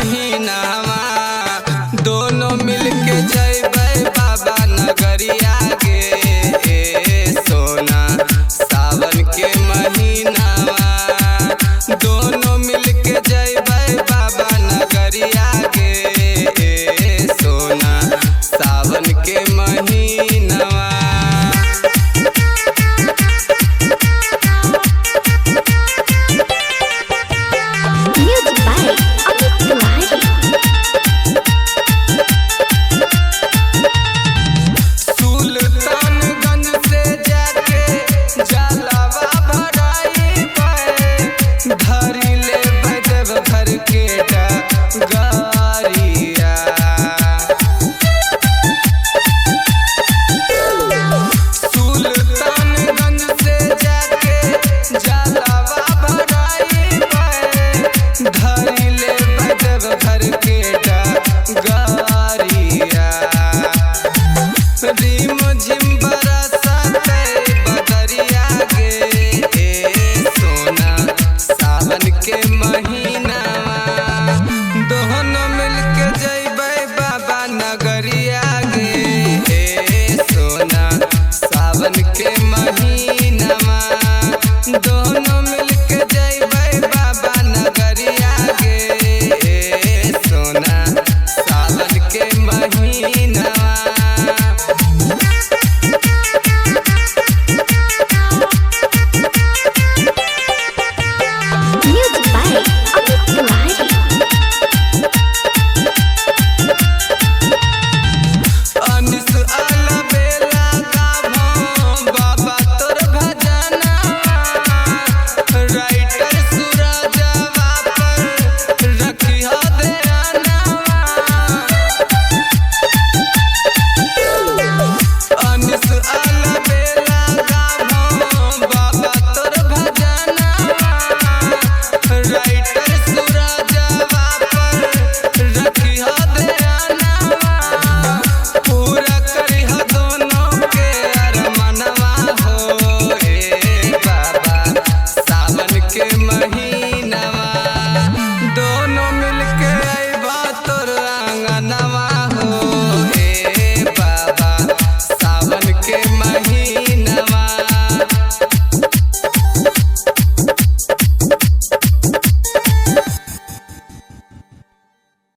महीनावा दोनों मिलके जइबै बाबा नगरिया गे। ए सोना सावन के महीनावा दोनों मिलके जइबै बाबा नगरिया गे। ए सोना सावन के महीनावा। Music by Amit Tiwari. Sultanganj से जाके जलवा भराइबै, धरी लेबै देवघर के डगरिया। सुल्तानगंज से जाके जलवा भराइबै, धरी लेबै देवघर के डगरिया। रिम झिम बरसतै बदरिया गे। ए सोना सावन के महीनावा दोनों